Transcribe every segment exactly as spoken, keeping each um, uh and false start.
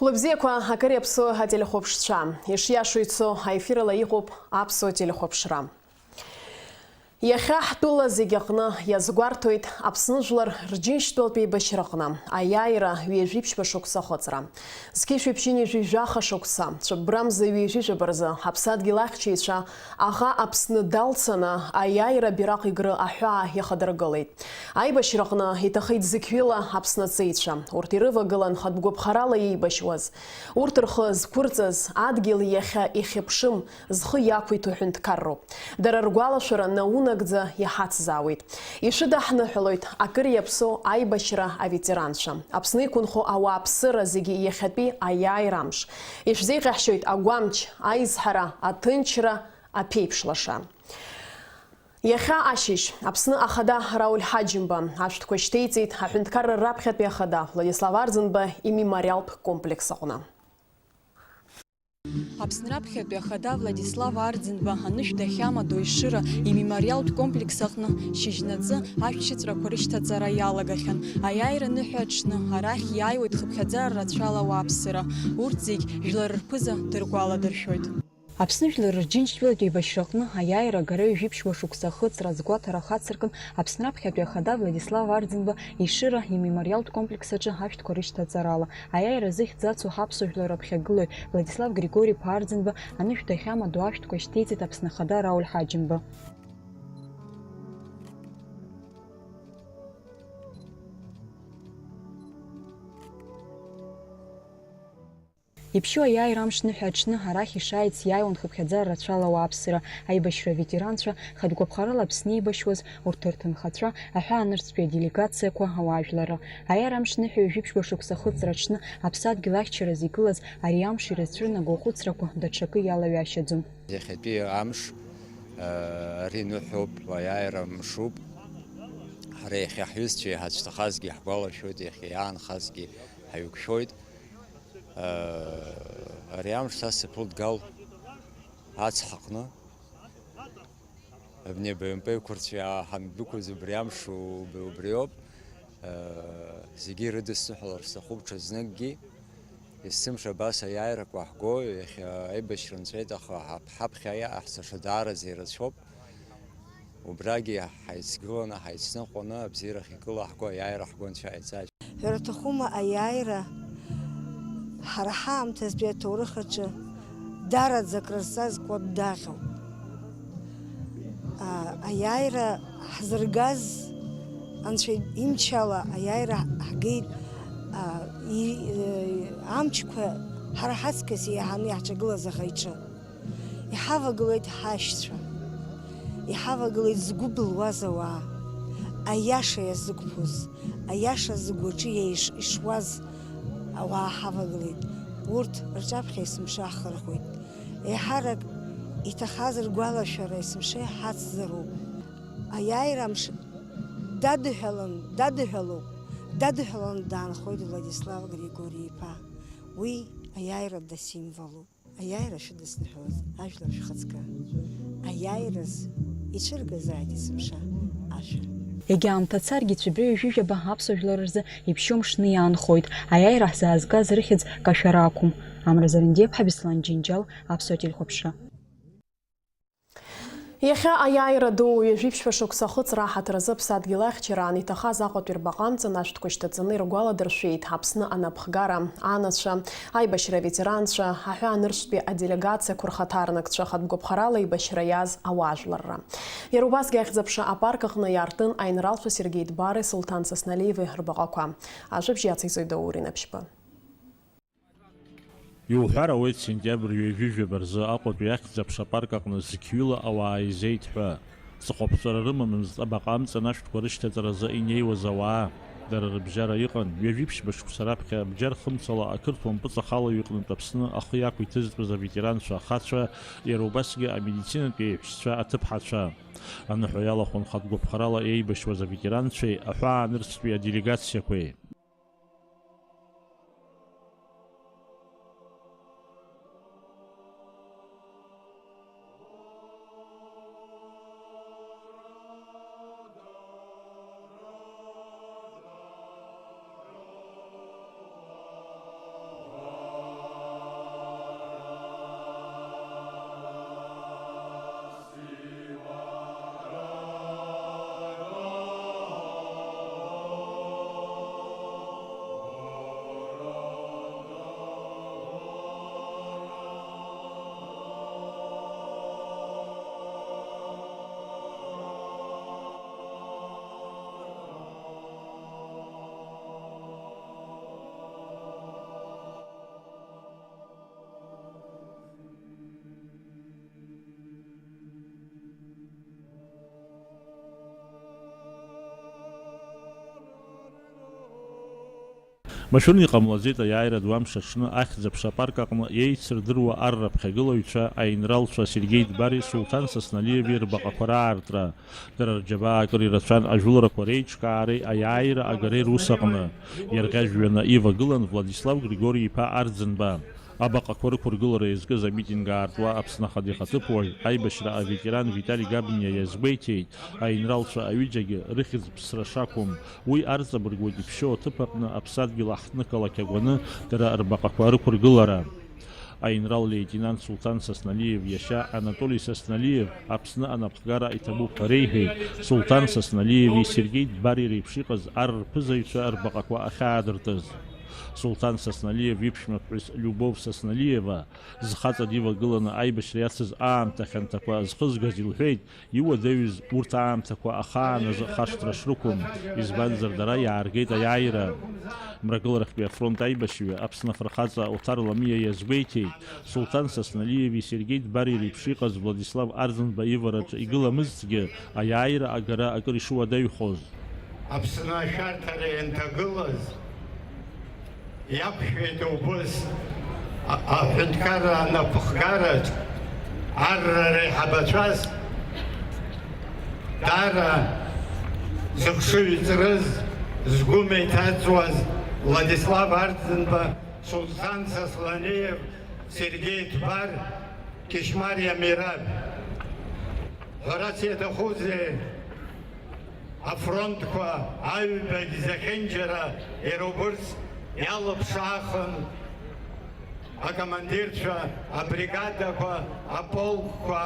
Хәлыбзиақәа, акыр иаԥсоу ателехәаԥшцәа. Ишиашоу ицо аефирала иҟоуп аԥсуа телехәаԥшра. Иахьа ҳтәыла зегьы аҟны иазгәарҭоит Аԥсны жәлар рџьынџьтәылатә еибашьраҟны аиааира ҩажәи ԥшьба шықәса ахыҵра. Зқьи жәшәи ԥшьынҩажәи жәаха шықәса, цәыббрамза ҩажәи жәаба рзы ҳаԥсадгьыл ахьчаҩцәа аӷа Аԥсны далцаны аиааира абираҟ Егры аҳәаа иахадыргылеит. Аибашьраҟны иҭахеит зықьҩыла Аԥсны аҵеицәа. Урҭ ирывагылан хатә гәаԥхарала еибашьуаз. Урҭ рхы зқәырҵаз адгьыл иахьа ихьыԥшым, зхы иақәиҭу ҳәынҭқарроуп. Дара ргәалашәара наунагӡа иҳацзаауеит. Ишәыдаҳныҳәалоит акыр иаԥсоу аибашьра аветеранцәа, Аԥсны иқәынхо ауааԥсыра зегьы иахьатәи аиааира амш. Ишәзеиӷьаҳшьоит агәамч, аизҳара, аҭынчра, аԥеиԥш лаша. Иахьа ашьыжь, Аԥсны Ахада Рауль Ҳаџьымба ашәҭқәа шьҭеиҵеит аҳәынҭқарра раԥхьатәи ахада Владислав Арӡынба имемориалтә комплекс аҟны. Аԥсны раԥхьатәи ахада Владислав Арӡынба анышә дахьамадоу Ешыра имемориалтә комплекс аҟны шьыжьнаҵы ашәҭшьыҵәрақәа рышьҭаҵара иалагахьан. Аиааира аныҳәа аҽны арахь иааиуеит хыԥхьаӡара рацәала ауааԥсыра. Урҭ зегь жәлар рԥыза дыргәаладыршәоит. Аԥсны жәлар рџьынџьтәылатә еибашьраҟны аиааира агара ҩажәи ԥшьба шықәса ахыҵра азгәаҭара хацыркын Аԥсны раԥхьатәи ахада Владислав Арӡынба Ешыра имемориалтә комплекс аҿы ашәҭқәа рышьҭаҵарала. Аиааира зыхьӡ ацу ҳаԥсуа жәлар раԥхьагылаҩ Владислав Григори-иԥа Арӡынба анышә дахьамадоу ашәҭқәа шьҭеиҵеит Аԥсны ахада Рауль Ҳаџьымба. Иԥшьоу аиааира амш ныҳәа аҽны арахь ишааиц иааиуан хыԥхьаӡара рацәала ауааԥсыра, аибашьра аветеранцәа, хатә гәаԥхарала Аԥсны еибашьуаз урҭ рҭынхацәа, аҳәаанырцәтәи аделегациақәа, ауаажәларра. Аиааира амш ныҳәа ҩажәи ԥшьба шықәса ахыҵра аҽны аԥсадгьыл ахьчараз игылаз ари амш ирацәаны агәахәыцрақәа даҽакы иалаҩашьаӡом. Иахьатәи амш, э, ари ныҳәоуп, аиааира мшуп. Ҳара иахьа ҳҩызцәа иҳацәҭахазгьы ҳгәалашәоит, иахьа иаанхазгьы ҳаиқәшәоит. Ари амш са сыԥылт Гал ацҳаҟны. Абни абаҩымпеиқәырцәа ҳандәықәыз убри амш уб-, убриоуп. Зегьы ирыдысныҳәалар сҭахуп ҽазныкгьы. Есымша абас аиааирақәа ҳго, иахьа аибашьра нҵәеит, аха ҳаԥ-, ҳаԥхьа иааҳцаша даараӡа ирацәоуп. Убрагьы ҳаицгыланы, ҳаицныҟәаны, абзиарахь икылаҳго аиааира ҳгәы анцәа иаҵаџь. Ҳәара аҭахума, аиааира ҳара ҳаамҭазтәи аҭоурых аҿы даараӡа акрызҵазкуа даҟьоуп. А, аиааира ҳзыргаз Анцәа имчала аиааира ҳгеит, а, и-, э, амчқәа ҳара ҳаҵкыс еиҳаны иаҳҿагылаз аӷа иҿы. Иҳавагылеит ҳашьцәа, иҳавагылеит згәы былуаз ауаа, аиаша иазықәԥоз, аиаша зыгәаҿы еиш-, ишуаз ауаа ҳавагылеит. Урҭ рҿаԥхьа есымша ҳхырхәеит. Еиҳарак иҭахаз ргәалашәара есымша иҳацзароуп. Аиааира амш дадҳәалан, дадҳәалоуп, дадҳәалан даанхоит Владислав Григори-иԥа. Уи аиааира дасимволуп. Аиааира шәыдысныҳәалаз, ажәлар шәхаҵкы. Аиааираз ицәыргазааит есымша ашәа. Егьа аамҭа царгьы, цәыббра ҩажәижәаба аԥсуа жәлар рзы иԥшьоу мшны иаанхоит. Аиааира ҳзаазгаз рыхьӡ кашәара ақәым. Амра Зарандиаԥҳа, Беслан Џьынџьал, аԥсуа телехәаԥшра. Иахьа аиааира ду ҩажәи ԥшьба шықәса ахыҵра аҳаҭыр азы Аԥсадгьыл ахьчараан иҭахаз Аҟәатәи рбаҟа амҵан ашәҭқәа шьҭаҵаны иргәаладыршәеит Аԥсны анапхгара, анацәа, аибашьра аветеранцәа, аҳәаанырцәтәи аделегациақәа рхаҭарнакцәа, хатә гәаԥхарала аибашьра иааз ауаажәларра. Иара убасгьы Ахьӡ-аԥша апарк аҟны иаартын аинралцәа Сергеи Дбареи Сулҭан Сасналиеви рбаҟақәа. Ажәабжь иациҵоит Даур Инаԥшьба. Иуҳәар ауеит, сентиабр ҩажәи жәаба рзы Аҟәатәи Ахьӡ-аԥша апарк аҟны зқьҩыла ауаа еизеит ҳәа. Ҵыхәаԥҵәара рымамызт абаҟа амҵан ашәҭқәа рышьҭаҵаразы инеиуаз ауаа. Дара рыбжьара иҟан, ҩажәи ԥшьба шықәса раԥхьа бџьар хымцала ақырҭуа мпыҵахалаҩ иҟнытә Аԥсны ахы иақәиҭызтәыз аветеранцәа ахацәа, иара убасгьы амедицинатә еиҳәшьцәа аҭыԥҳацәа. Аныҳәа иалахәын хатә гәаԥхарала еибашьуаз аветеранцәеи аҳәаанырцәтәи аделегациақәеи. Машәырны иҟамлаӡеит аиааира ду амш аҽны ахьӡ-аԥша апарк аҟны еицырдыруа ар раԥхьагылаҩцәа, аинралцәа Сергеи Дбари Сулҭан Сасналиеви рбаҟақәа раартра. Дара рџьабаа акыр ирацәан ажәыларақәа реиҿкаареи аиааира агареи рус аҟны. Иарӷьажәҩаны ивагылан Владислав Григори-иԥа Арӡынба. Абаҟақәа рықәыргылара иазкыз амитинг аартуа Аԥсны Ахада ихаҭыԥуаҩ, аибашьра аветеран Витали Габниа иазгәеиҭеит, аинралцәа аҩыџьагьы рыхьӡ ԥсра шақәым, уи арҵабыргуеит иԥшьоу аҭыԥ аҟны аԥсадгьыл аҳҭнықалақь агәаны дара рбаҟақәа рықәыргылара. Аинрал леитенант Сулҭан Сасналиев иашьа Анатоли Сасналиев Аԥсны анапхгара иҭабуп ҳәа реиҳәеит, Сулҭан Сасналиеви Сергеи Дбари реиԥш иҟаз ар рԥызаҩцәа рбаҟақәа ахьаадыртыз. Сулҭан Сасналиев иԥшәмаԥҳәыс Любов Сасналиева, зхаҵа дивагыланы аибашьра иацыз аамҭа хьанҭақәа зхызгаз илҳәеит, иуадаҩыз урҭ аамҭақәа ахааназы хашҭра шрықәым, избанзар дара иааргеит аиааира. Мрагыларахьтәи афронт аибашьҩы, Аԥсны афырхаҵа Оҭар Ламиа иазгәеиҭеит, Сулҭан Сасналиеви Сергеи Дбари реиԥш иҟаз Владислав Арӡынба ивараҿы игыламызҭгьы, аиааира агара акыр ишуадаҩхоз. Аԥсны ашәарҭара ианҭагылаз, иақәшәеит убыс а-, аҳәынҭқарра анапхгараҿ арра реиҳабацәаз, даара зыхшыҩ ҵрыз, згәы меиҭаҵуаз Владислав Арӡынба, Сулҭан Сасналиев, Сергеи Дбар, Кьышьмариа Мераб. Ҳәарас иаҭахузеи, афронтқәа аҩбагь зехьынџьара иара убырҭ иалыԥшаахын, акомандирцәа, абригадақәа, аполкқәа,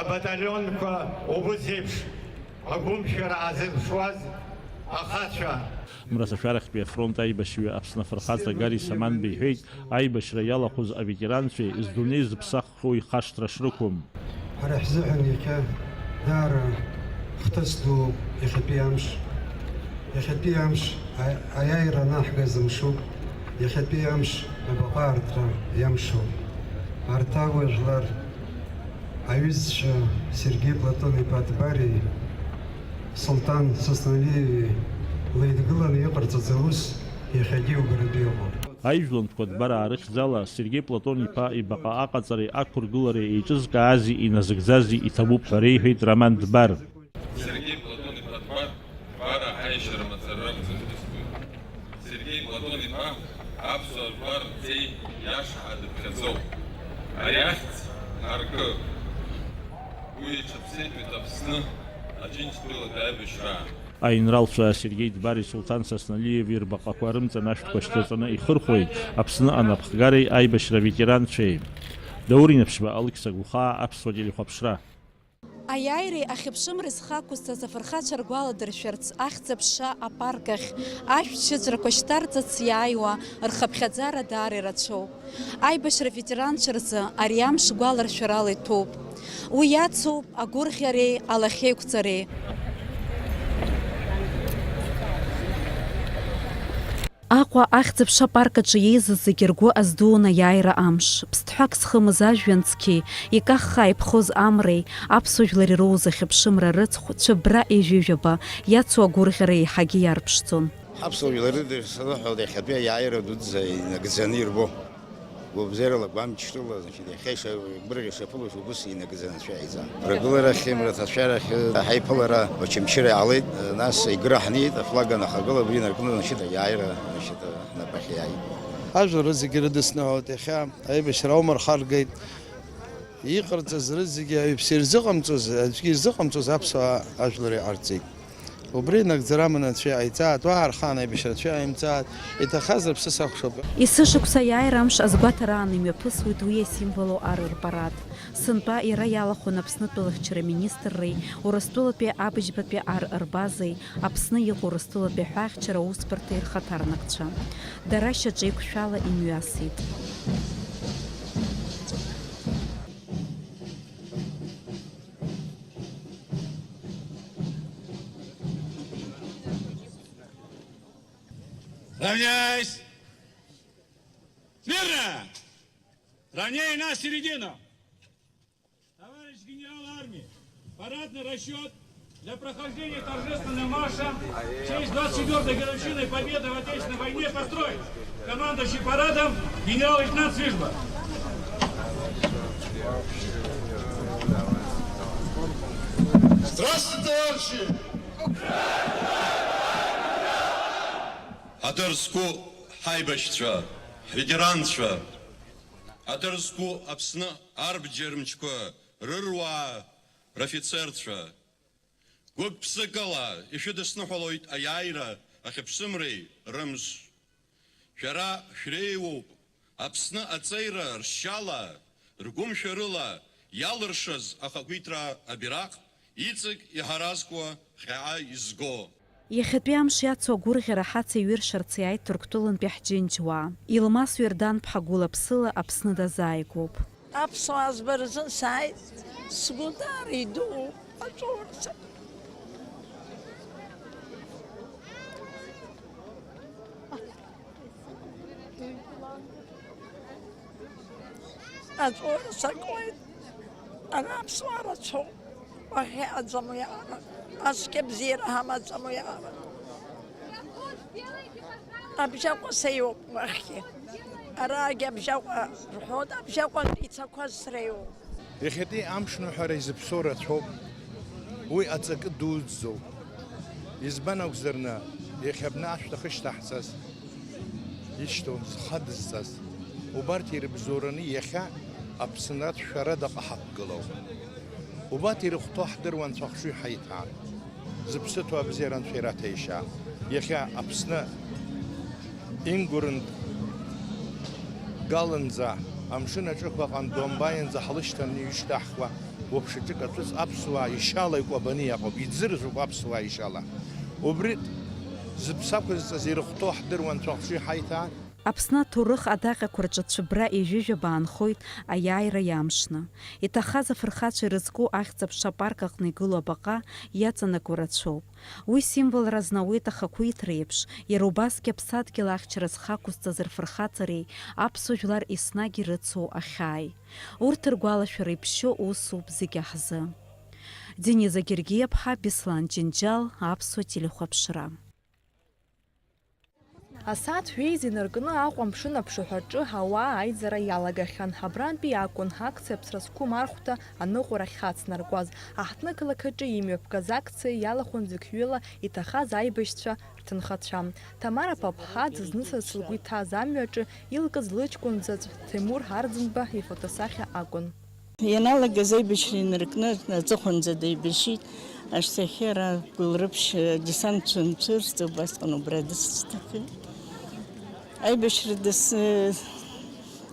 абаталионқәа, убыс еиԥш агәымшәара аазырԥшуаз ахацәа. Мраҭашәарахьтәи афронт аибашьҩы Аԥсны афырхаҵа Гари Саманба иҳәеит, аибашьра иалахәыз аветеранцәеи здунеи зыԥсаххьоу ихашҭра шрықәым. Ҳара ҳзыҳәан иахьа даара хҭыс дууп иахьатәи амш. Иахьатәи амш а-, аиааира анаҳгаз амшуп, иахьатәи амш абаҟа аартра иамшуп. Арҭ ажәлар аҩызцәа Сергеи Платон-иԥа Дбари Сулҭан Сасналиеви леидгыланы иҟарҵаз аус иахьагьы иубаратәы иҟоуп. Аижәлантәқәа Дбар аарыхьӡала Сергеи Платон-иԥа ибаҟа аҟаҵареи ақәыргылареи еиҿызкаази иназыгӡази иҭабуп ҳәа реиҳәеит Роман Дбар. Сергеи Платон-иԥа Дбар, Дбар аҳаишьара мацара ракәӡам изызку. Сергеи Платон-иԥа аԥсуа жәлар рҵеи иаша ҳәа дыԥхьаӡоуп. Ари ахьӡ ҳаркы. Уи иҽаԥсеитәит Аԥсны Аџьынџьтәылатәи аибашьраан. Аинралцәа Сергеи Дбари Сулҭан Сасналиеви рбаҟақәа рымҵан ашәҭқәа шьҭаҵаны ихырхәеит Аԥсны анапхгареи аибашьра ветеранцәеи. Даур Инаԥшьба, Алықьса Гәхаа, Аԥсуа телехәаԥшра. Аиааиреи ахьыԥшымреи зхы ақәызҵаз афырхацәа ргәаладыршәарц, ахьӡ-аԥша апарк ахь ашәҭ шьыҵәрақәа шьҭарҵарц иааиуа рхыԥхьаӡара даара ирацәоуп. Аибашьра ветеранцәа рзы ари амш гәаларшәарала иҭәуп. Уи иацуп агәырӷьареи алахьеиқәҵареи. Аҟәа ахьӡ-аԥша апарк аҿы еизаз зегьы ргәы аздууан аиааира амш. Ԥсҭҳәак зхымыз ажәҩан цқьеи, икаххаа иԥхоз амреи, аԥсуа жәлар ироуз ахьыԥшымра рыцхә цәыббра ижәижәаба иацу агәырӷьара еиҳагьы иарԥшӡон. Ҳаԥсуа жәлар рыдырса рыҳәоит иахьатәи аиааира дуӡӡа инагӡаны ирбо. Гәабзиарала, гәамчрыла, значит, иахьа ишагәырӷьа-, ишаԥылоз убыс инагӡаны анцәа иааиӡа. Ргыларахь, мраҭашәарахь, ҳаиԥылара Очамчыра иаалеит, нас Егры ҳнеит, афлаг анахагыла, абри инаркны, значит, аиааира, значит, ҳнапахь иааит. Ажәлар зегьы рыдысныҳәалт иахьа, аибашьра аума рхаргеит. Иҟарҵаз рызегьы аҩԥс ирзыҟамҵоз, аӡәгьы ирзыҟамҵоз аԥсуаа ажәлар иҟарҵеит. Убри нагӡара аманы анцәа иҟаиҵааит, уаҳа рхаан аибашьра анцәа иҟаимҵааит, иҭахаз рыԥсы сахәшоуп. Есышықәса аиааира амш азгәаҭараан имҩаԥысуеит уи иасимволу ар рпарад. Сынтәа иара иалахәын Аԥснытәылахьчара министрреи Урыстәылатәи абыжьбатәи ар рбазеи, Аԥсны иҟоу Урыстәылатәи аҳәаахьчара аусбарҭеи рхаҭарнакцәа. Дара шьаҿеиқәшәала имҩасит. Равняйсь! Смирно! Равняй на середину! Товарищ генерал армии, парадный расчет Для прохождения торжественного марша в честь двадцать четвёртой годовщины Победы в Отечественной войне построен командующий парадом генерал-лейтенант Свижба. Здравствуйте, товарищи! Ҳаҭыр зқәу ҳаибашьцәа, ҳветеранцәа, ҳаҭыр зқәу Аԥсны арбџьар мчқәа рыруаа, рыфицерцәа, гәык-ԥсыкала ишәыдысныҳәалоит аиааира ахьыԥсымреи рымш. Шәара шәреиуоуп Аԥсны аҵеира ршьала, ргәымшәарыла иалыршаз ахақәиҭра абираҟ иҵегь иҳаразкуа ԥхьаҟа изго. Иахьатәи амш иацу агәырӷьара ҳацеиҩыршарц иааит Ҭырқәтәылантәи ҳџьынџьуаа. Илмас Ҩардан-ԥҳа гәыла-ԥсыла Аԥсны дазааигәоуп. Аԥсуаа збара рзын сааит, сгәы даара идуу аҵәуарца. Аҵәуара сакуеит, ара аԥсуаа рацәоуп, уахьыҟаӡам уиаҟара, ацәгьа бзиара ҳамаӡам уиаҟара. Абжьаҟәа сеиуоуп уахьгьы. Араагьы Абжьаҟәа рҳәоит, Абжьаҟәантәи ицақәаз среиуоуп. Иахьатәи амш ныҳәара изыԥсоу рацәоуп. Уи аҵакы дуӡӡоуп. Избан акәзарны, иахьа абна ашәҭ ахы шьҭаҳҵаз, ишьҭоу зхы адызҵаз, убарҭ ирыбзоураны иахьа Аԥсынратә шәарадаҟа ҳақәгылоу. Убарҭ ирыхәҭоу ҳдыруа Анцәа ахшыҩ ҳаиҭаа. Зыԥсы ҭоу абзиара Анцәа ираҭәеишьа. Иахьа Аԥсны Ингурынтә Галынӡа, амшын аҿықәаҟа Домбаианӡа ҳлышьҭаны иҩышьҭаҳхуа уаԥшаҿык аҵәыц аԥсуаа ишьала икәабаны иаҟоуп, иӡыржәуп аԥсуаа ишьала. Убри зыԥсы ақәызҵаз ирыхәҭоу ҳдыруан, Анцәа ахшыҩ ҳаиҭаа. Аԥсны аҭоурых адаҟьақәа рҿы цәыббра ҩажәижәаба аанхоит аиааира иамшны. Иҭахаз афырхацәа ирызку ахьӡ-аԥша апарк аҟны игылоу абаҟа иаҵанакуа рацәоуп. Уи символра знауеит ахақәиҭра еиԥш, иара убасгьы аԥсадгьыл ахьчара зхы ақәызҵаз рфырхаҵареи аԥсуа жәлар еснагь ирыцу ахьааи. Урҭ ргәалашәара иԥшьоу усуп зегьы ҳзы. Дениза Гергиаԥҳа, Беслан Џьынџьал, Аԥсуа телехәаԥшра. Асааҭ жәеиза инаркны Аҟәа амшын аԥшаҳәаҿы ауаа аизара иалагахьан. Абрантәи акәын акциа Аԥсра зқәым архәҭа аныҟәара ахьацнаркуаз. Аҳҭнықалақь аҿы имҩаԥгаз акциа иалахәын зықьҩыла иҭахаз аибашьцәа рҭынхацәа. Ҭамара Ԥаԥҳа дызнысыз лгәы иҭаз амҩаҿы илкыз лыҷкәын заҵә Ҭемур Арӡынба ифотосахьа акәын. Ианалагаз аибашьра инаркны аҵыхәанӡа деибашьит, ашьҭахь иара гәылрыԥшь адесантцәа анцәырҵ, убасҟан убра дысҭахын. Аибашьра дас-,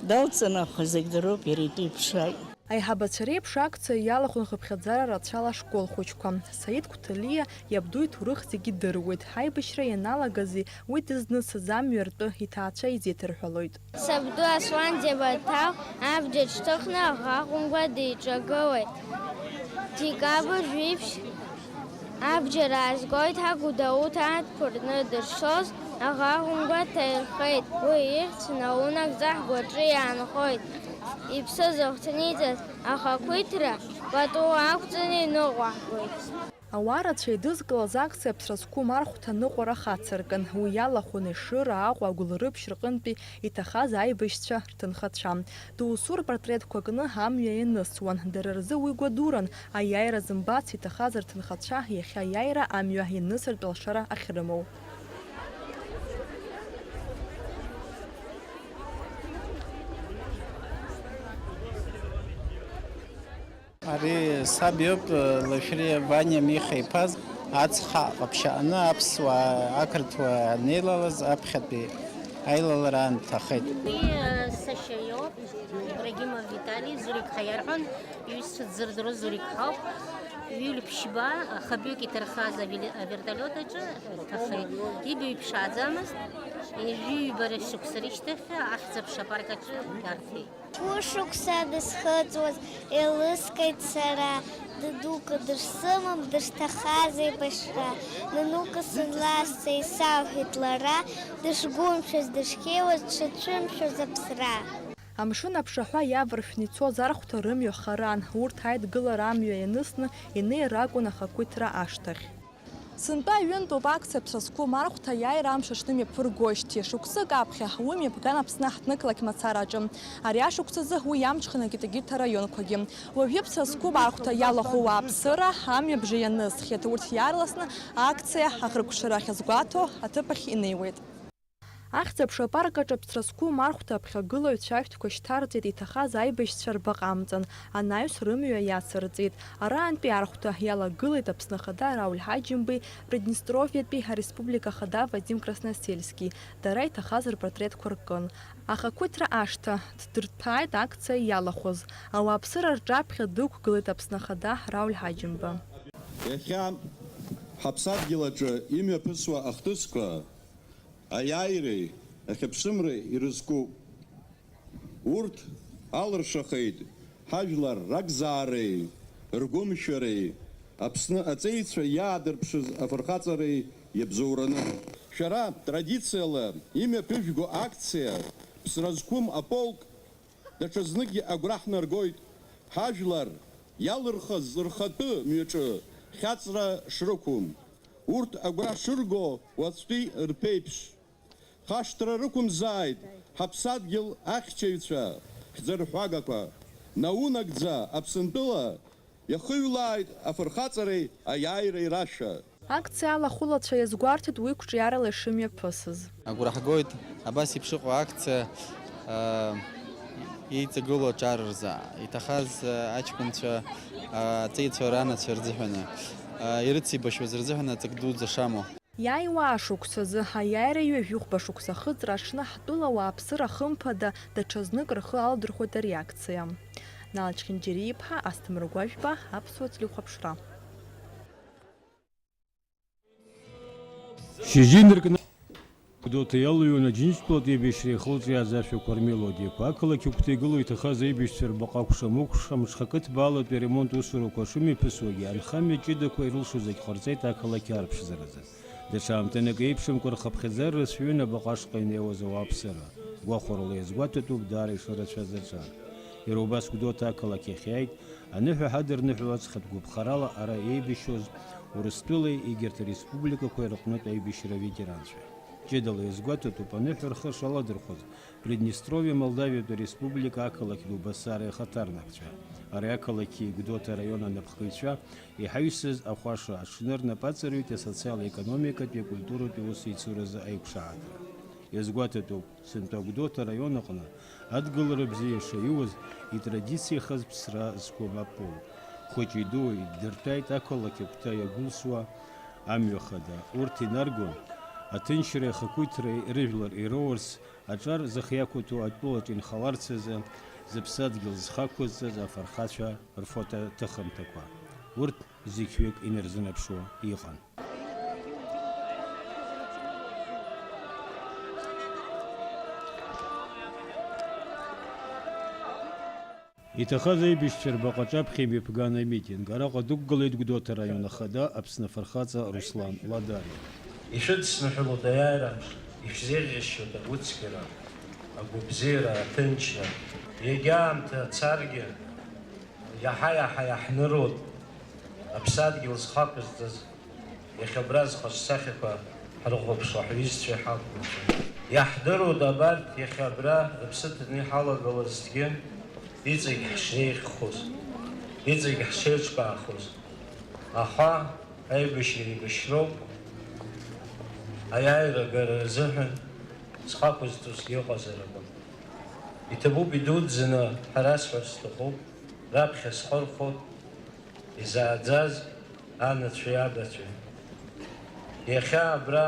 далҵын, аха зегь дароуп, иара итәы иԥшааит. Аиҳабацәа реиԥш акциа иалахәын хыԥхьаӡара рацәала ашкол хәыҷқәа. Саид Қәҭалиа иабду иҭоурых зегьы идыруеит. Аибашьра ианалагази уи дызнысыз амҩа ртәы иҭаацәа изеиҭарҳәалоит. Сабду Аслан Џьабаҭал абџьар шьҭыхны аӷа хәымга диҿагылеит. Декабрь жәиԥшь абџьар аазгоит ҳәа Гәдоуҭа аҭәқәа ртны дышцоз аӷа хәымга дҭаирхеит. Уи ихьӡ наунагӡа ҳгәаҿы иаанхоит. Иԥсы зыхҭниҵаз ахақәиҭра пату ақәҵаны иныҟәаҳгоит. Ауаа рацәа еидызкылаз акциа Аԥсра зқәым архәҭа аныҟәара хацыркын. Уи иалахәын Ешыра, Аҟәа, Гәылрыԥшь рҟынтәи иҭахаз аибашьцәа рҭынхацәа. Доусу рпортретқәа кны амҩа ианысуан. Дара рзы уи гәадуран, аиааира зымбац иҭахаз рҭынхацәа иахьа аиааира амҩа ианысыртә алшара ахьрымоу. Ари саб иоуп, Лашәриа Ваниа Миха иԥа, ацха ҟаԥшьаҟны аԥсуаа ақырҭуа анеилалаз аԥхьатәи аилалара аан дҭахеит. Уи, э, сашьа иоуп, Ибрагимов Витали, Зурик ҳәа иарҳәон, иҩызцәа дзырдыруа Зурик ҳауп. Ҩылԥшьба, хабҩык иҭархаз авели-, авертолиот аҿы дҭахеит. Ибаҩ ԥшааӡамызт, ҩажәи ҩба шықәса рышьҭахь ахьӡ-аԥша апарк аҿы дарҭеит. Хәышықәса дысхыҵуаз еилыскааит сара, дадука дышсымам, дышҭахаз еибашьра. Нанука сызласҵа исалҳәеит лара, дышгәымшәаз, дышхьеиуаз, дшацәымшәоз аԥсра. Амшын аԥшаҳәа иаваршәны ицоз архәҭа рымҩа харан, урҭ аидгылара амҩа ианысны инеир акәын ахақәиҭра ашҭахь. Сынтәа ҩынтәоуп акциа Ԥсра зқәым архәҭа аиааира амш аҽны имҩаԥыргоижьҭеи шықәсык аԥхьа, уи мҩаԥган Аԥсны аҳҭнықалақь мацара аҿы. Ари ашықәсазы уи иамҽханакит егьырҭ араионқәагьы. Уажәы Ԥсра зқәым архәҭа иалахәу ауааԥсыра амҩа абжа ианысхьеит, урҭ иаарласны акциа ахыркәшара ахьазгәаҭо аҭыԥ ахь инеиуеит. Ахьӡ-аԥша апарк аҿы Ԥсра зқәым архәҭа аԥхьагылаҩцәа ашәҭқәа шьҭарҵеит, иҭахаз аибашьцәа рбаҟа амҵан, анаҩс рымҩа иацырҵеит. Араантәи архәҭа иалагылеит Аԥсны Ахада Рауль Ҳаџьымбеи Приднестровиатәи Ареспублика Ахада Вадим Красносельски, дара иҭахаз рпортретқәа ркын. Ахақәиҭра ашҭа ддырҭәааит акциа иалахәыз. Ауааԥсыра рҿаԥхьа дықәгылеит Аԥсны Ахада Рауль Ҳаџьымба. Иахьа ҳаԥсадгьыл аҿы имҩаԥысуа ахҭысқәа аиааиреи ахьыԥшымреи ирызкуп. Урҭ алыршахеит ҳажәлар ракзаареи ргәымшәареи, Аԥсны аҵеицәа иаадырԥшыз афырхаҵареи иабзоураны. Шәара традициала имҩаԥыжәго акциа Ԥсра зқәым аполк даҽазныкгьы агәра ҳнаргоит, ҳажәлар иалырхыз рхатәы мҩаҿы хьаҵра шрықәым. Урҭ агәра шырго уаҵәтәи рԥеиԥш. Хашҭра рықәымзааит ҳаԥсадгьыл ахьчаҩцәа, ҳӡырҳәагақәа. Наунагӡа Аԥсынтәыла иахыҩлааит афырхаҵареи аиааиреи рашәа. Акциа алахәылацәа иазгәарҭеит уи қәҿиарала ишымҩаԥысыз. Агәра ҳгоит абас еиԥш ыҟоу акциа, аа, еиҵагылоу аҿар рзы. Иҭахаз, аа, аҷкәынцәа, аа, аҵеицәа ранацәа рзыҳәаны, аа, ирыцеибашьуаз рзыҳәаны аҵак дуӡӡа шамоу. Иааиуа ашықәсазы, аиааира ҩажәихәба шықәса ахыҵра аҽны ҳтәыла ауааԥсыра хымԥада даҽазнык рхы аладырхәоит ари акциа. Нал Чхинџьариа-иԥҳа, Асҭамыр Гәажәба, Аԥсуа телехәаԥшра. Шьыжьы инаркны Гәдоуҭа иалыҩуан Аџьынџьтәылатә еибашьра иахылҿиааз ашәақәа рмелодиақәа. Ақалақь агәҭа игылоу иҭахаз аибашьцәа рбаҟа акәша-мыкәша, мшхакыҭбаала атәи аремонт усурақәа шымҩаԥысуагьы, анхамҩа ҷыдақәа ирылшо зегь ҟарҵеит ақалақь аарԥшӡаразы. Даҽа аамҭанык еиԥшымкәа рхыԥхьаӡара рацәаҩын абаҟа ашҟа инеиуаз ауааԥсыра. Гәахәарала иазгәаҭатәуп, даара ишырацәаз аҿар. Иара убас Гәдоуҭа ақалақь ахь иааит, аныҳәа ҳадырныҳәалацхьеит гәаԥхарала ара еибашьуаз Урыстәылеи егьырҭ ареспубликақәеи рыҟнытә аибашьра аветеранцәа. Ҷыдала иазгәаҭатәуп аныҳәа рхы шаладырхәыз Приднестровиа Молдавиатәи Ареспублика ақалақь Дубасареи ахаҭарнакцәа. Ари ақалақьи Гәдоуҭа араион анапхгаҩцәа иҳаҩсыз ахәаша аҽны рнапы аҵарҩит асоциал-економикатәи акультуратәи усеицуразы аиқәшаҳаҭра. Иазгәаҭатәуп, сынтәа Гәдоуҭа араион аҟны адгылара бзиа шаиуаз, итрадициахаз Ԥсра зқәым аполк. Хәыҷи-дуи ддырҭәааит ақалақь агәҭа иагәылсуа амҩа хада. Урҭ инаргон аҭынчреи ахақәиҭреи рыжәлар ироурц, аҿар зыхиақәиҭу атәылаҿ инхаларц азы зыԥсадгьыл зхы ақәызҵаз афырхацәа рфотоҭыхымҭақәа. Урҭ зықьҩык инарзынаԥшуа иҟан. Иҭахаз аибашьцәа рбаҟа аҿаԥхьа имҩаԥган амитинг. Араҟа дықәгылеит Гәдоуҭа араион ахада Аԥсны афырхаҵа Руслан Ладариа. Ишәыдсныҳәалоит аиааира амш, ишәзеиӷьасшьоит агәыцқьара, агәабзиара, аҭынчра. Иагьа аамҭа царгьы, иаҳа-иаҳа иаҳныруеит аԥсадгьыл зхы ақәызҵаз. Иахьа абра зхаҿсахьақәа ҳрыхәаԥшуа ҳҩызцәеи ҳақәлацәеи. Иаҳдыруеит абарҭ иахьа абра рыԥсы ҭаны иҳалагылазҭгьы, иҵегь ҳшеиӷьхоз, иҵегь ҳшеиҿкаахоз. Аха аибашьра еибашьроуп, аиааира агара рзыҳәан зхы ақәызҵозгьы ыҟазар акәын. Иҭабуп идуӡӡаны ҳәа расҳәар сҭахуп, раԥхьа схырхәоит. Изааӡаз анацәеи абацәеи. Иахьа абра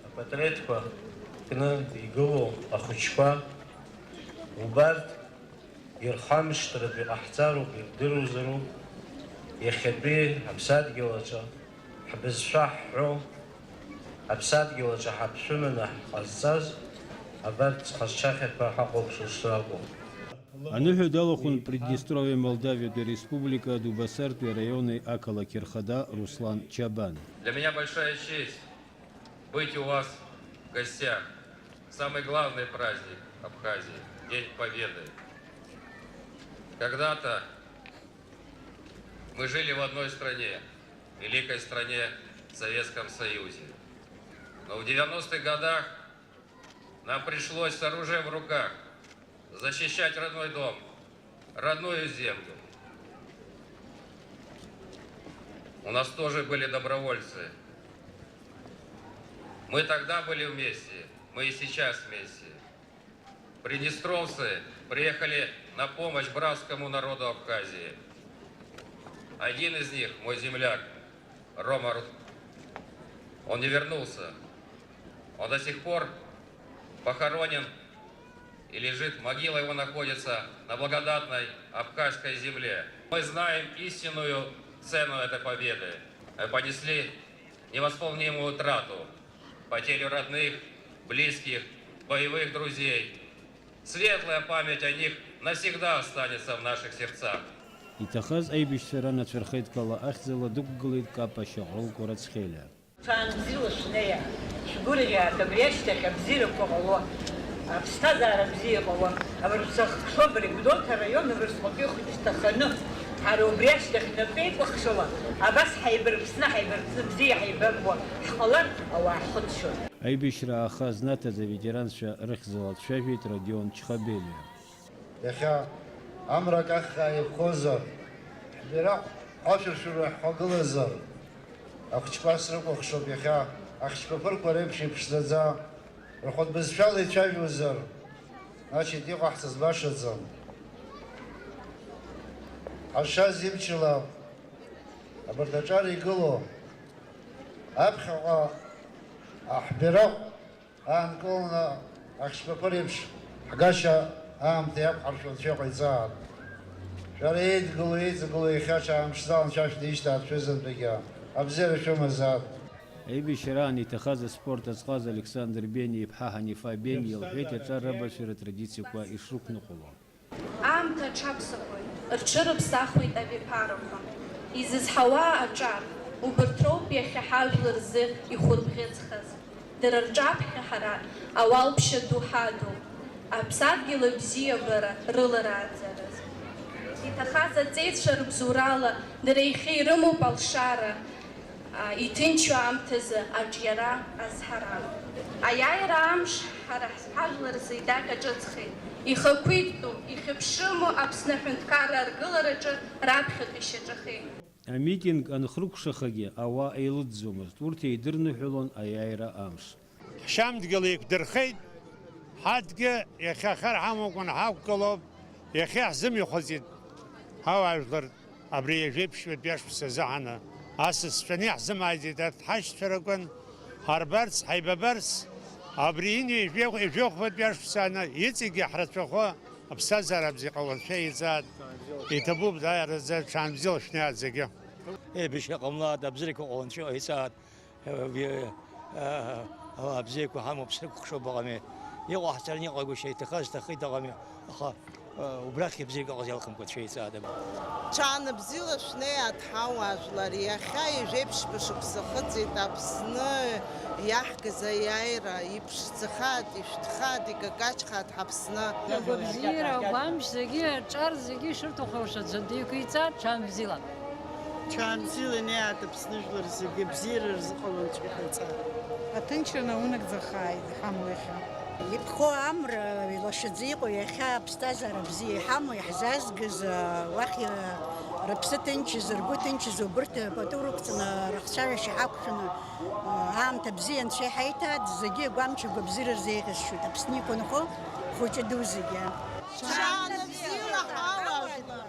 апатреҭқәа кны игылоу ахәыҷқәа убарҭ ирхамышҭратәы иҟаҳҵароуп, ирдыруазароуп, иахьатәи аԥсадгьыл аҿы ҳбызшәа ҳҳәо, аԥсадгьыл аҿы ҳаԥшәыманы ҳҟазҵаз абарҭ зхаҿсахьақәа ҳахәаԥшуа шракәу. Аныҳәа далахәын Приднестровиа Молдавиатәи Ареспублика Дубасартәи араиони ақалақьи рхада Руслан Чабан. Для меня большая честь быть у вас в гостях. Самый главный праздник Абхазии, День Победы. Когда-то мы жили в одной стране, великой стране, Советском Союзе. Но в девяностых годах нам пришлось с оружием в руках защищать родной дом, родную землю. У нас тоже были добровольцы. Мы тогда были вместе, мы и сейчас вместе. Приднестровцы приехали на помощь братскому народу Абхазии. Один из них, мой земляк, Рома Ру-, он не вернулся. Он до сих пор похоронен и лежит, могила его находится на благодатной абхазской земле. Мы знаем истинную цену этой победы. Мы понесли невосполнимую утрату, потерю родных, близких, боевых друзей. Светлая память о них навсегда останется в наших сердцах. Иҭахаз аибашьцәа ранацәа рхеидкыла ахьӡала дықәгылеит Капа Шьаҟрыл Кәарацхелиа. Ҽаанбзиала шәнеи, шәгәырӷьааит, абри ашьҭахь абзиарақәа ҟало, аԥсҭазаара бзиа иҟало, абыржә сахьхәаԥшуа абри Гәдоуҭа араион Аурысҟатәи ахәыҷы ҭаханы, ҳара убри ашьҭахь напеикәыхшала абас ҳаибарԥсны, ҳаибарԥсны бзиа ҳаибамкәа ҳҟалар ауаа ҳхыччоит. Аибашьра ааха знаҭаз аветеранцәа рыхьӡала дцәажәеит Родион Чхабелиа. Иахьа амра акаххаа еиқәхозар, ҳбираҟ ҳашәыршәыруа ҳхагылазар, ахәыҷқәа срыкәыхшоуп иахьа, ахьчқәа ԥырқәа реиԥш иԥшӡаӡа, рхатә бызшәала ицәажәозар, значит, иҟаҳҵаз башаӡам. Ҳазшаз имчала абарҭ аҿар игылоу, аԥхьаҟа аҳбираҟ аанкыланы ахьчқәа ԥыреиԥш ҳгашьа аамҭа иақәҳаршәо Анцәа иҟаиҵааит. Шәара еидгыло, еиҵагыло иахьа ҽаамԥшӡала Анцәа шәнеишьҭааит шәызынтәыгьы. Абзиара шәымазааит. Аибашьраан иҭахаз аспорт азҟаз Александр Бениа иԥҳа Ҳанифа Бениа илҳәеит аҿар рабашьара атрадициақәа ишрықәныҟәало. Аамҭа аҽаԥсахуеит, рҽырыԥсахуеит абиԥарақәа. Изызҳауа аҿар, убарҭ роуп иахьа ҳажәлар рзы ихәырбӷьыцхаз. Дара рҿаԥхьа ҳара ауалԥшьа ду ҳадуп, аԥсадгьыл абзиабара рыларааӡараз. Иҭахаз аҵеицәа рыбзоурала дара иахьа ирымоуп алшара, а, иҭынчу аамҭазы аҿиара азҳара. Аиааира амш ҳара ҳажәлар рзы идаҟьа ҿыцхеит. Ихақәиҭтәу, ихьыԥшыму Аԥсны аҳәынҭқарра аргылараҿы раԥхьатәи шьаҿахеит. Амитинг анхрыкәшахагьы ауаа еилыҵӡомызт, урҭ еидырныҳәалон аиааира амш. Ҳшьамдгьыл еиқәдырхеит, ҳадгьы иахьа хар ҳамамкәан ҳақәгылоуп, иахьа иаҳзымҩахыҵит ҳауаажәлар абри ҩажәеиԥшьбатәи ашықәс азыҳәаны, асасцәаны иаҳзымааиӡеит арҭ ҳашьцәа ракәын, ҳарбарц, ҳаибабарц, абри ҩажәи-, ҩажәихәбатәи ашықәс ааны иҵегьы ҳрацәахо аԥсҭазаара бзиа ҟаларц Анцәа иҵааит, иҭабуп даараӡа, ҽаанбзиала шәнеиааит зегьы. Еибашьра ҟамлааит, абзиарақәа ҟаларц Анцәа иҵааит. Абзиақәа ҳамоуп, срыкәыхшоуп аҟами. Иҟоу ҳцараны иҟагәышьа иҭахаз ҭахеит аҟами, аха убрахь абзиак ыҟаз иалхымкәа шәеиҵаада. Ҽаанбзиала шәнеиааит ҳауаажәлар, иахьа ҩажәеиԥшьба шықәса хыҵит Аԥсны иаҳгаз аиааира, иԥшӡахааит, ишәҭхааит, икакаҷхааит ҳаԥсны. Агәабзиара, агәамч зегьы, аҿар зегьы ишырҭаху аус аӡәы диқәиҵааит, ҽаанбзиала. Ҽаанбзиала инеиааит Аԥсны жәлар зегьы, абзиара рзыҟалон Анцәа иҟаиҵааит. Аҭынчра наунагӡахааит, иҳамоу иахьа. Иԥхоу амра лашаӡа иҟоу иахьа аԥсҭазаара бзиа иҳамоу, иаҳзаазгаз, уахь рыԥсы ҭынчыз, ргәы ҭынчыз, убырҭ пату рықәҵаны рыхцәажәашьа ҳақәшәаны, аамҭа бзиа Анцәа иҳаиҭааит, зегьы агәамч агәабзиара рзеиӷьасшьоит Аԥсны иқәынхо хәыҷы ду зегьы. Ҽаанбзиала ҳауаажәлар!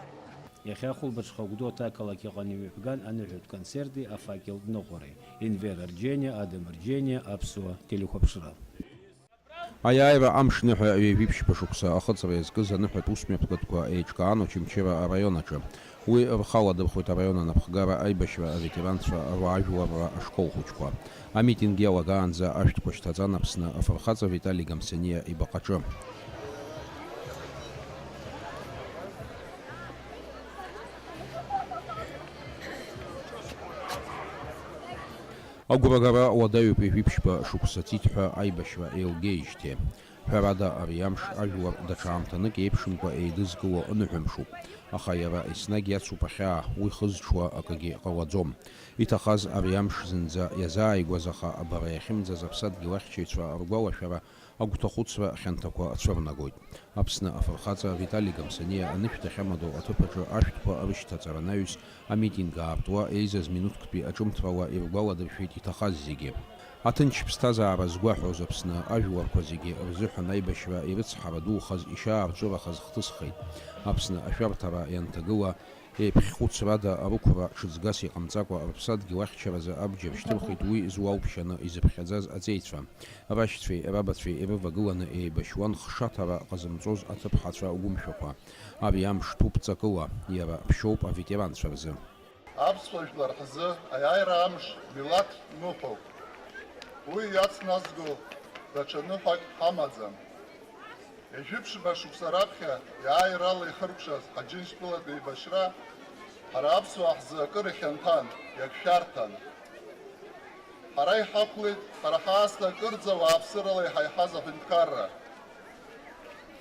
Иахьа ахәылбыҽха Гәдоуҭа ақалақь аҟны имҩаԥган аныҳәатә концерти афакелтә ныҟәареи. Енвер Арџьениа, Адам Арџьениа, Аԥсуа телехәаԥшра. Аиааира амш ныҳәа ҩажәи ԥшьба шықәса ахыҵра иазкыз аныҳәатә усмҩаԥгатәқәа еиҿкаан Очамчыра араион аҿы. Уи рхы аладырхәит араион анапхгара, аибашьра аветеранцәа, руаажәларра ашкол хәыҷқәа. Амитинг иалагаанӡа ашәҭқәа шьҭаҵан Аԥсны афырхаҵа Витали Гамсаниа ибаҟаҿы. Агәрагара уадаҩуп ҩажәи ԥшьба шықәса ҵит ҳәа аибашьра еилгеижьҭеи. Ҳәарада, ари амш ажәлар даҽа аамҭанык еиԥшымкәа еидызкыло аныҳәамшуп, аха иара еснагь иацуп ахьаа, уи хызҽуа акгьы ҟалаӡом. Иҭахаз ари амш зынӡа иазааигәаз, аха бара иахьымӡаз аԥсадгьыл ахьчаҩцәа ргәалашәара агәҭахәыцра хьанҭақәа цәырнагоит. Аԥсны афырхаҵа Витали Гамсаниа анышә дахьамадоу аҭыԥ аҿы ашәҭқәа рышьҭаҵара анаҩс, амитинг аартуа еизаз минуҭктәи аҿымҭрала иргәаладыршәеит иҭахаз зегьы. Аҭынч ԥсҭазаара згәаҳәоз Аԥсны ажәларқәа зегьы рзыҳәан аибашьра ирыцҳара духаз, ишьаарҵәырахаз хҭысхеит. Аԥсны ашәарҭара ианҭагыла, еиԥхьхәыцрада арықәра ҽыҵгас иҟамҵакәа, рыԥсадгьыл ахьчаразы абџьар шьҭырхит уи зуалԥшьаны изыԥхьаӡаз аҵеицәа. Рашьцәеи рабацәеи ирывагыланы еибашьуан хшаҭара ҟазымҵоз аҭыԥҳацәа гәымшәақәа. Ари амш ҭәуп ҵакыла, иара ԥшьоуп аветеранцәа рзы. Аԥсуа жәлар ҳзы аиааира амш милаҭ ныҳәоуп. Уи иацназго даҽа ныҳәак ҳамаӡам. Ҩажәи ԥшьба шықәса раԥхьа иааирала ихыркәшаз Ҳаџьынџьтәылатә еибашьра ҳара аԥсуаа ҳзы акыр ихьанҭан, иагьшәарҭан. Ҳара иҳақәлеит, ҳара ҳаасҭа акырӡа ауааԥсырала иҳаиҳаз аҳәынҭқарра.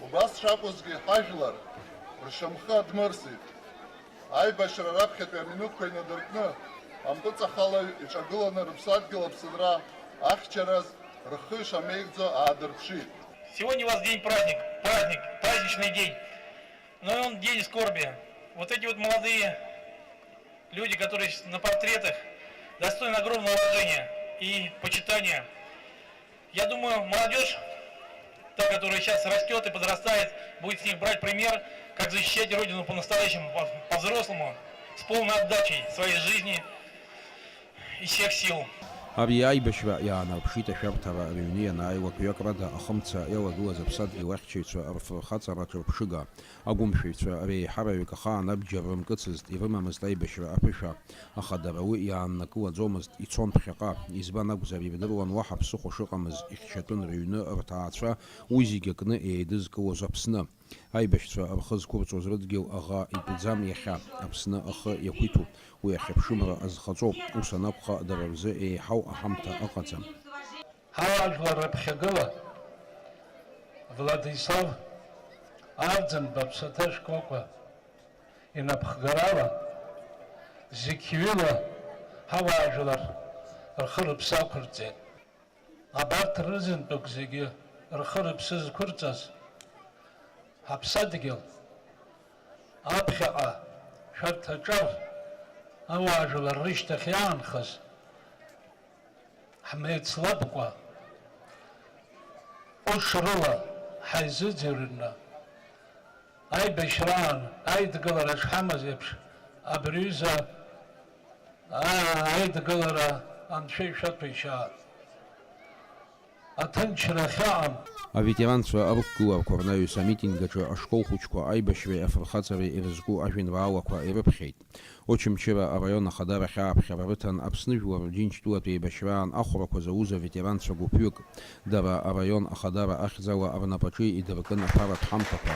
Убас шакәызгьы, ҳажәлар ршьамхы адмырсит. Аибашьра раԥхьатәи аминуҭқәа инадыркны, ампыҵахалаҩ иҿагыланы рыԥсадгьыл аԥсынра ахьчараз рхы шамеигӡо аадырԥшит. Сегодня у вас день праздник, праздник, праздничный день. Но и он день скорби. Вот эти вот молодые люди, которые с- на портретах, достойны огромного уважения и почитания. Я думаю, молодежь, та, которая сейчас растет и подрастает, будет с них брать пример, как защищать Родину по-настоящему, по- по-взрослому, с полной отдачей своей жизни и всех сил. Ари аибашьра иаанарԥшит ашәарҭара рыҩны ианааилак ҩакрада ахымца иалагылаз аԥсадгьыл ахьчаҩцәа рфырхаҵара ҿырԥшыга. Агәымшәаҩцәа реиҳараҩык ахаан абџьар рымкыцызт, ирымамызт аибашьра аԥышәа, аха дара уи иааннакылаӡомызт, ицон ԥхьаҟа. Избан акәзар, ирдыруан уаҳа ԥсыхәа шыҟамыз, ихьчатәын рыҩны, рҭаацәа, уи зегьы акны еидызкылоз Аԥсны. Аибашьцәа рхы зқәырҵоз рыдгьыл аӷа итәӡам иахьа, Аԥсны ахы иақәиҭуп, уи ахьыԥшымра азхаҵоуп, ус анакәха, дара рзы еиҳау аҳамҭа ыҟаӡам. Ҳауаажәлар рыԥхьагыла Владислав Арӡынба Ԥсаҭа шкәакәа инапхгарала зқьҩыла ҳауаажәлар рхы-рыԥсы ақәырҵеит. Абарҭ рызынтәык зегьы рхы-рыԥсы зқәырҵаз ҳаԥсадгьыл аԥхьаҟа шәарҭаҿар ауаажәлар рышьҭахь иаанхаз ҳмеицлабкәа, ҟәышрыла ҳаизыӡырҩны, аибашьраан аидгылара шҳамаз еиԥш, абри аҩыза, аа, аидгылара Анцәа ишәаҭәеишьаат. Аҭынчра ахьаҟам. Аветеранцәа рықәгыларақәа рнаҩс амитинг аҿы ашкол хәыҷқәа аибашьреи афырхаҵареи ирызку ажәеинраалақәа ирыԥхьеит. Очамчыра араион ахадара ахьааԥхьара рыҭан Аԥсны жәлар рџьынџьтәылатә еибашьраан ахәрақәа зауз аветеранцәа гәыԥҩык. Дара араион ахадара ахьӡала рнапаҿы идыркын аԥаратә ҳамҭақәа.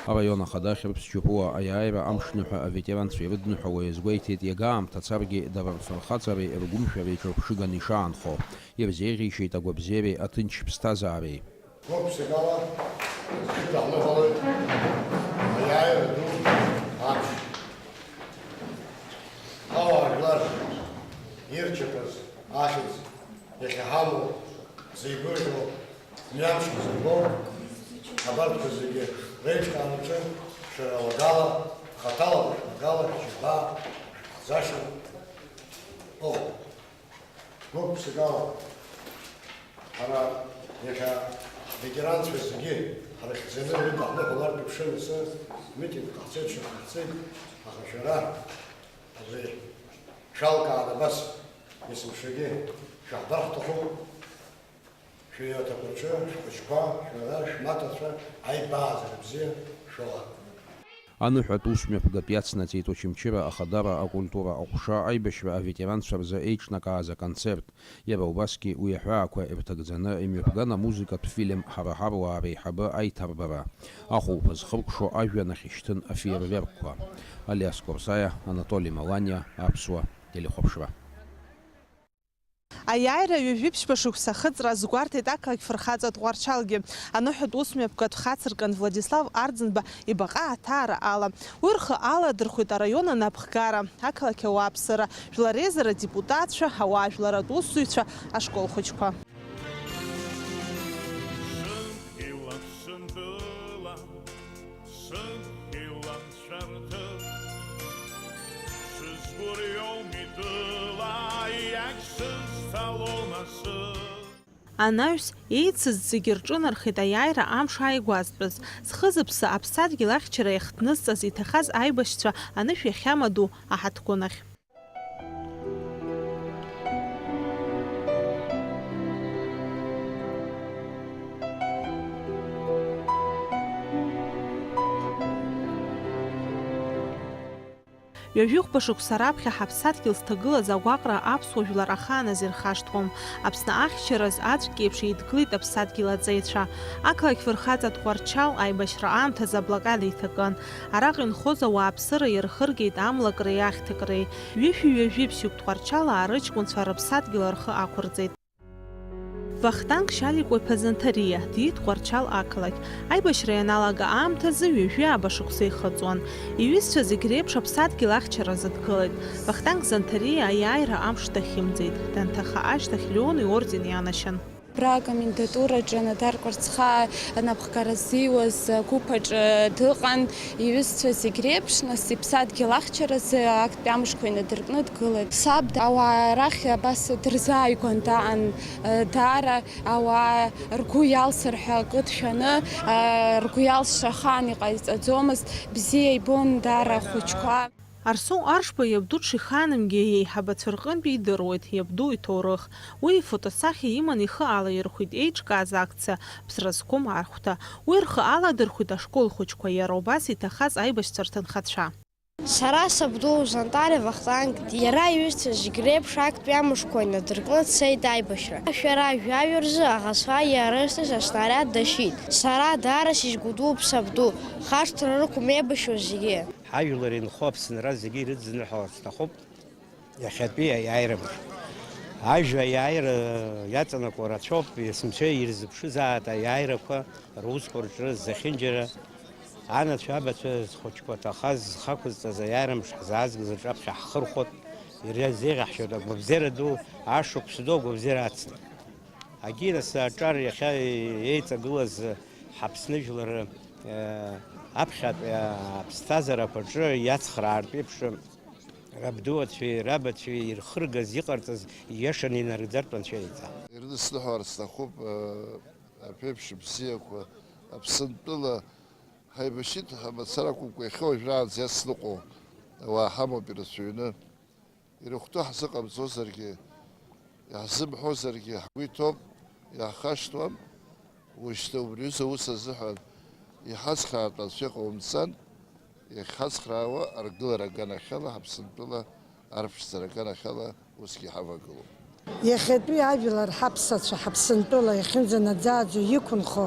Араион ахадахь рыԥсшьапыла аиааира амшныҳәа аветеранцәа ирыдныҳәало иазгәеиҭеит, иага аамҭа царгьы дара рфырхаҵареи ргәымшәареи ҿырԥшыганы ишаанхо, ирзеиӷьеишьеит агәабзиареи аҭынч ԥсҭазаареи. Гәык-ԥсыкала шәыдаҳныҳәалоит аиааира ду амш. Ҳауаажәлар ирчаԥаз ахьӡ иахьа ҳамоу, ҳзеигәырӷьо, мҩамшк зымбо, абарҭқәа зегьы реиҿкаанаҿы шәара уагала, хаҭала, шәнагала, шәџьабаа шәхаӡашьа ыҟоуп. Гәык-ԥсыкала ҳара иахьа ҳветеранцәа зегьы ҳрыхьӡаны рыда ҳныҳәалартә иԥшын асы митинг ҟаҳҵеит, шәҟаҳҵеит, аха шәара абри шәалкаан абас есымшагьы шәаҳбар ҳҭахуп. Шәиаҭақәа рҿы шәхәыҷқәа, шәара, шәмаҭацәа аибааӡара бзиа шәоуа. Аныҳәатә усмҩаԥгатә иацнаҵеит Очамчыра ахадара акультура аҟәша аибашьра аветеранцәа рзы еиҿнакааз аконцерт. Иара убасгьы уи аҳәаақәа ирҭагӡаны имҩаԥган амузыкатә фильм Ҳара ҳаруаа реиҳабы аиҭарбара. Ахәылԥаз хыркәшо ажәҩан ахь ишьҭын афеерверкқәа. Алиас Курсаиа, Анатоли Маланиа, Аԥсуа телехәаԥшра. Аиааира ҩажәи ԥшьба шықәса ахыҵра азгәарҭеит ақалақь фырхаҵа Тҟәарчалгьы. Аныҳәатә усмҩаԥгатә хацыркын Владислав Арӡынба ибаҟа аҭаара ала. Уи рхы аладырхәит араион анапхгара, ақалақь ауааԥсыра, жәлар реизара адепутатцәа, ауаажәларатә усзуҩцәа, ашкол хәыҷқәа. Сыдгьыл Аԥсынтәыла, сыдгьыл анцәа рҭыԥ, сызгәырҩоу митәыла иагьсызцало насыԥ. Анаҩс, еицыз зегьы рҿынархеит аиааира амш ааигәазтәыз. Зхы-зыԥсы аԥсадгьыл ахьчара иахҭнызҵаз иҭахаз аибашьцәа анышә иахьамаду аҳаҭгәын ахь. Ҩажәихәба шықәса раԥхьа ҳаԥсадгьыл зҭагылаз агәаҟра аԥсуа жәлар ахааназ ирхашҭуам. Аԥсны ахьчараз аӡәк еиԥш еидгылеит аԥсадгьыл аҵеицәа. Ақалақь фырхаҵа Тҟәарчал аибашьра аамҭазы аблокада иҭакын. Араҟа инхоз ауааԥсыра ирхыргеит амлакреи ахьҭакреи. Ҩышәи ҩажәи ԥшьҩык Тҟәарчал аарыҷкәынцәа рыԥсадгьыл рхы ақәырҵеит. Вахтанг Шьаликәа-иԥа Занҭариа диит Тҟәарчал ақалақь. Аибашьра ианалага аамҭазы ҩажәи ааба шықәса ихыҵуан. Иҩызцәа зегь реиԥш аԥсадгьыл ахьчаразы дгылеит. Вахтанг Занҭариа аиааира амш дахьымӡеит. Данҭаха ашьҭахь Леон иорден ианашьан. Абра акомендатураҿы Надар Кәарцхаа анапхгара ззиуаз агәыԥ аҿы дыҟан. Иҩызцәа зегь реиԥш, нас иԥсадгьыл ахьчаразы актәи амшқәа инадыркны дгылеит. Саб ауаа рахь абас дырзааигәан даан, даара ауаа ргәы иалсыр ҳәа акы дшәаны, ргәы иалсша ахаан иҟаиҵаӡомызт, бзиа ибон даара ахәыҷқәа. Арсоу Аршба иабду дшихаанымгьы, иеиҳабацәа рҟынтәи идыруеит иабду иҭоурых. Уи ифотосахьа иман ихы алаирхәит еиҿкааз акциа Ԥсра зқәым архәҭа. Уи рхы аладырхәит ашкол хәыҷқәа, иара убас иҭахаз аибашьцәа рҭынхацәа. Сара сабду Занҭариа Вахтанг, иара иҩызцәа зегь реиԥш актәи амшқәа инадыркны дцеит аибашьра. Ашәара жәаҩа рзы аӷацәа иаарысҭаз аснариад дашьит. Сара даара сизгәыдууп сабду, хашҭра рықәым еибашьуаз зегьы. Ҳажәлар инхо Аԥсынра зегьы ирыдзныҳәаларц сҭахуп иахьатәи аиааира мш. Ажәа аиааира иаҵанакуа рацәоуп, есымша ирзыԥшызаат аиааирақәа русқәа рҿы зехьынџьара анацәа, абацәа, зхәыҷқәа ҭахаз, зхақәызҵаз аиааира мш ҳзаазгаз рҿаԥхьа ҳхырхәоит, ирзеиӷьаҳшьоит агәабзиара ду, ашықәс ду агәабзиара ацны. Агьи нас аҿар иахьа еиҵагылаз ҳАԥсны жәлар, э, аԥхьатәи аԥсҭазаарақәа рҿы иацхраартә еиԥш, рабдуацәеи рабацәеи ирхыргаз, иҟарҵаз ииашаны инарыгӡартә анцәа иаиҵа. Ирыдысныҳәалар сҭахуп, э, аԥеиԥш бзиақәа Аԥсынтәыла ҳаибашьит ҳәа мацара акәымкәа, иахьа уажәраанӡа иацныҟәо ауаа ҳамоуп ирацәаҩны. Ирыхәҭоу ҳзыҟамҵозаргьы, иаҳзымҳәозаргьы ҳгәы иҭоуп, иаҳхашҭуам. Уажәшьҭа убри аҩыза аус азыҳәан иҳацхраартә анцәа иҟаумҵан, иахьҳацхраауа аргылара аганахьала, ҳаԥсынтәыла арԥшӡара аганахьала усгьы иҳавагылоуп. Иахьатәи ажәлар ҳаԥсацәа ҳаԥсынтәыла иахьынӡанаӡааӡо иқәынхо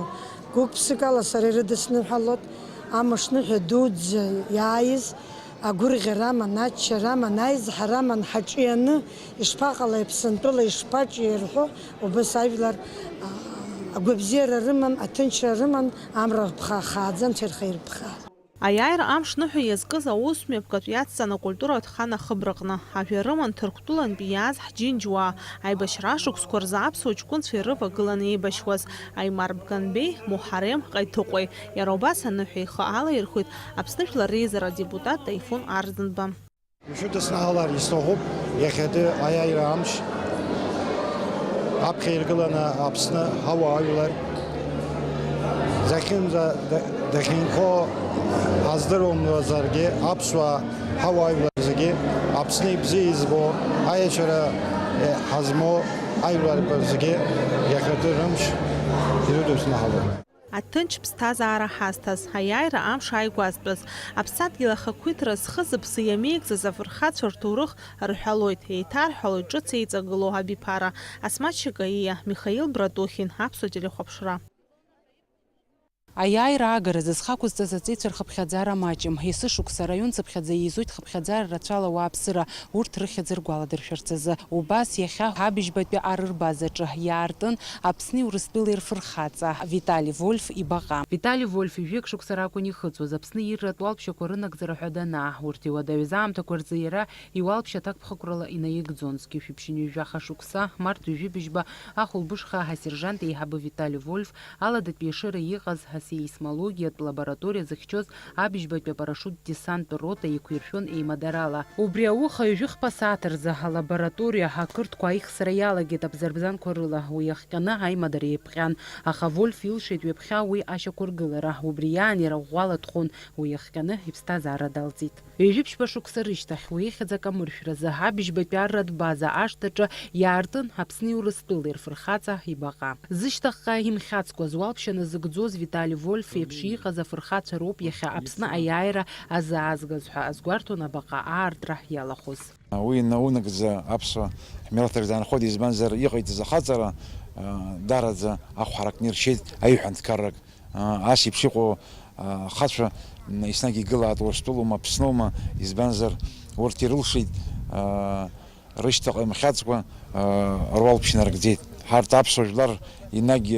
гәык-ԥсыкала сара ирыдысныҳәалоит амышныҳәа дуӡӡа иааиз агәырӷьара аман, аччара аман, аизҳара аман ҳаҿианы ишԥаҟалеи Аԥсынтәыла, ишԥаҿиеи рҳәо, убас ажәлар, а, агәабзиара рыман, аҭынчра рыман, амра рԥха ахааӡа, анцәа ирха ирԥха. Аиааира амш ныҳәа иазкыз аус мҩаԥгатә иацҵан акультуратә хан ахыбраҟны. Ажәа рыман Ҭырқәтәылантәи иааз ҳџьынџьуаа. Аибашьра ашықәсқәа рзы аԥсуа ҷкәынцәа ирывагылан еибашьуаз Аимар Бганбеи, Муҳарем Ҟаиҭыҟәеи. Иара убас аныҳәа ихы алаирхәит Аԥсны Жәлар Реизара адепутат Таифун Арӡынба. Ишәыдысныҳәалар исҭахуп иахьатәи аиааира амш аԥхьа иргыланы Аԥсны ҳауаажәлар зехьынӡа дахьынхо ҳаздыруамзаргьы, аԥсуаа ҳауаажәлар зегьы Аԥсны ибзиа избо, аиаҵәара ҳазмоу ажәларқәа зегьы иахьатәи рымш ирыдысныҳәалоит. Аҭынч ԥсҭазаара ҳазҭаз, аиааира амш ааигәазтәыз, аԥсадгьыл ахақәиҭра зхы-зыԥсы иамеигӡаз афырхацәа рҭоурых рҳәалоит, еиҭарҳәалоит ҿыц еиҵагылоу абиԥара. Асмаҭ Шьакаиа, Михаил Братухин, Аԥсуа телехәаԥшра. Аиааира аагаразы зхы ақәызҵаз аҵеицәа рхыԥхьаӡара маҷым. Есышықәса араион цыԥхьаӡа еизоит хыԥхьаӡара рацәала ауааԥсыра, урҭ рыхьӡ ргәаладыршәарц азы. Убас иахьа ҳабыжьбатәи ар рбазаҿы иаартын Аԥсни Урыстәылеи рфырхаҵа Витали Вольф ибаҟа. Витали Вольф ҩажәеик шықәса ракәын ихыҵуаз, Аԥсны ирратә уалԥшьақәа рынагӡара ҳәа данаа, урҭ иуадаҩыз аамҭақәа рзы иара иуалԥшьа аҭакԥхықәрала инаигӡон. Зқьи жәшәи ԥшьынҩажәи жәаха шықәса, март ҩажәи быжьба, ахәылбыҽха асержант еиҳабы Витали Вольф, аладатәи ашыра иҟаз асеисмологиатә лабораториа зыхьчоз абыжьбатәи апарашиут-десанттә рота еиқәиршәон еимадарала. Убри ауха ҩажәи хԥа сааҭ рзы алабораториа ақырҭқәа аихсра иалагеит абзарбзанқәа рыла. Уи иахҟьаны аимадара еиԥҟьан, аха Вольф илшеит ҩаԥхьа уи ашьақәыргылара. Убри иаан иара ӷәӷәала дхон, уи иахҟьаны иԥсҭазаара далҵит. Ҩажәи ԥшьба шықәса рышьҭахь, уи ихьӡ акамыршәразы, абыжьбатәи арратә база ашҭаҿы иаартын Аԥсни Урыстәылеи рфырхаҵа ибаҟа. Зышьҭахьҟа имхьаҵкәа, зуалԥшьа назыгӡоз Витали Вольф еиԥш иҟаз афырхацәа роуп иахьа Аԥсны аиааира азаазгаз ҳәа азгәарҭон абаҟа аартра иалахәыз. Уи наунагӡа аԥсуа ҳмилаҭ рзы аанхоит, избанзар, иҟаиҵаз ахаҵара, а, дараӡа ахә ҳаракны иршьеит аиҳәанҭқаррак. Ас еиԥш иҟоу ахацәа, м, еснагь игылаат Урыстәылоума, Аԥсноума, избанзар, урҭ ирылшеит, а, рышьҭаҟа имхьаҵкәа, а, руалԥшьа нарыгӡеит. Ҳарҭ аԥсуа жәлар енагь,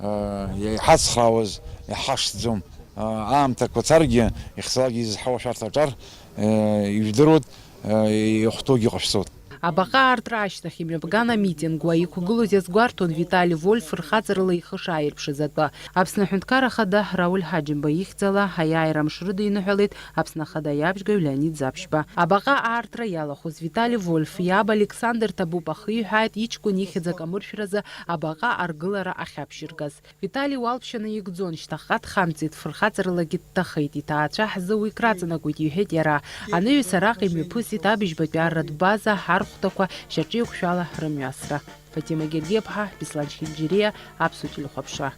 а, иҳацхраауаз иҳашҭӡом. А, аамҭақәа царгьы, ихцалакгьы изызҳауа шәарҭ аҿар, а, ижәдыруеит, а, ихәҭоугьы ҟашәҵоит. Абаҟа аартра ашьҭахь имҩаԥган амитинг, уа иқәгылоз иазгәарҭон Витали Вольф фырхаҵарала ихы шааирԥшыз атәы. Аԥсны Аҳәынҭқарра Ахада Рауль Ҳаџьымба ихьӡала аиааира амш рыдиныҳәалеит Аԥсны Ахада иабжьгаҩ Леонид Заԥшьба. Абаҟа аартра иалахәыз Витали Вольф иаб Александр Ҭабуп ахиҳәааит иҷкәын ихьӡ акамыршәразы абаҟа аргылара ахьаԥшьыргаз. Витали уалԥшьа наигӡон, шьҭахьҟа дхамҵит, фырхаҵаралагьы дҭахеит, иҭаацәа ҳзы уи краҵанакуеит, иҳәеит иара. Анаҩс араҟа имҩаԥысит абыжьбатәи арратә база архәҭақәа шьаҿеиқәшәала рымҩасра. Фатима Гергиаԥҳа, Беслан Чхинџьириа, Аԥсуа телехәаԥшра.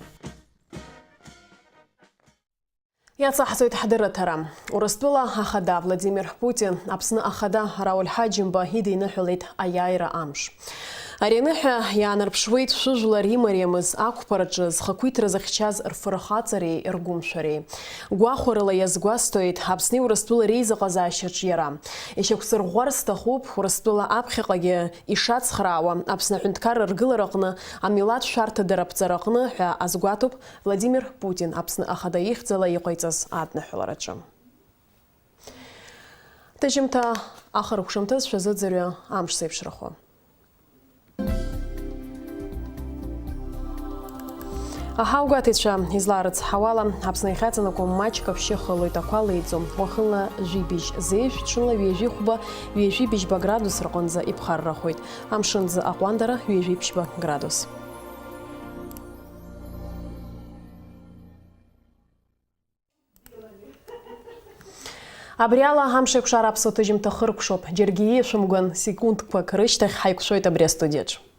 Иацаҳҵоит ҳдырраҭара. Урыстәыла ахада Владимир Путин Аԥсны ахада Рауль Ҳаџьымба идиныҳәалеит аиааира амш. Ари аныҳәа иаанарԥшуеит шәыжәлар имариамыз ақәԥараҿы зхақәиҭра зыхьчаз рфырхаҵареи ргәымшәареи. Гәахәарыла иазгәасҭоит Аԥсни Урыстәылеи реизыҟазаашьаҿ иара. Ишьақәсырӷәӷәар сҭахуп Урыстәыла аԥхьаҟагьы ишацхраауа Аԥсны аҳәынҭқарра ргылараҟны амилаҭ шәарҭадара аԥҵараҟны ҳәа азгәаҭоуп Владимир Путин Аԥсны ахада ихьӡала иҟаиҵаз адныҳәалараҿы. Ҭыжьымҭа ахыркәшамҭаз шәазыӡырҩы амш зеиԥшрахо. Аҳаугәаҭаҩцәа излаарыцҳауала, Аԥсны иахьаҵанакуа маҷк аԥшьы хылоит, ақәа леиӡом. Уахынла жәибжь зеижә, ҽынла ҩажәи хәба, ҩажәи быжьба градус рҟынӡа иԥхаррахоит. Амшын ӡы аҟәандара ҩажәи ԥшьба градус. Абри ала амшеикәшара аԥсуа ҭыжьымҭа хыркәшоуп. Џьаргьы ииашәымгәан, секундқәак рышьҭахь ҳаиқәшәоит абри астудиаҿ.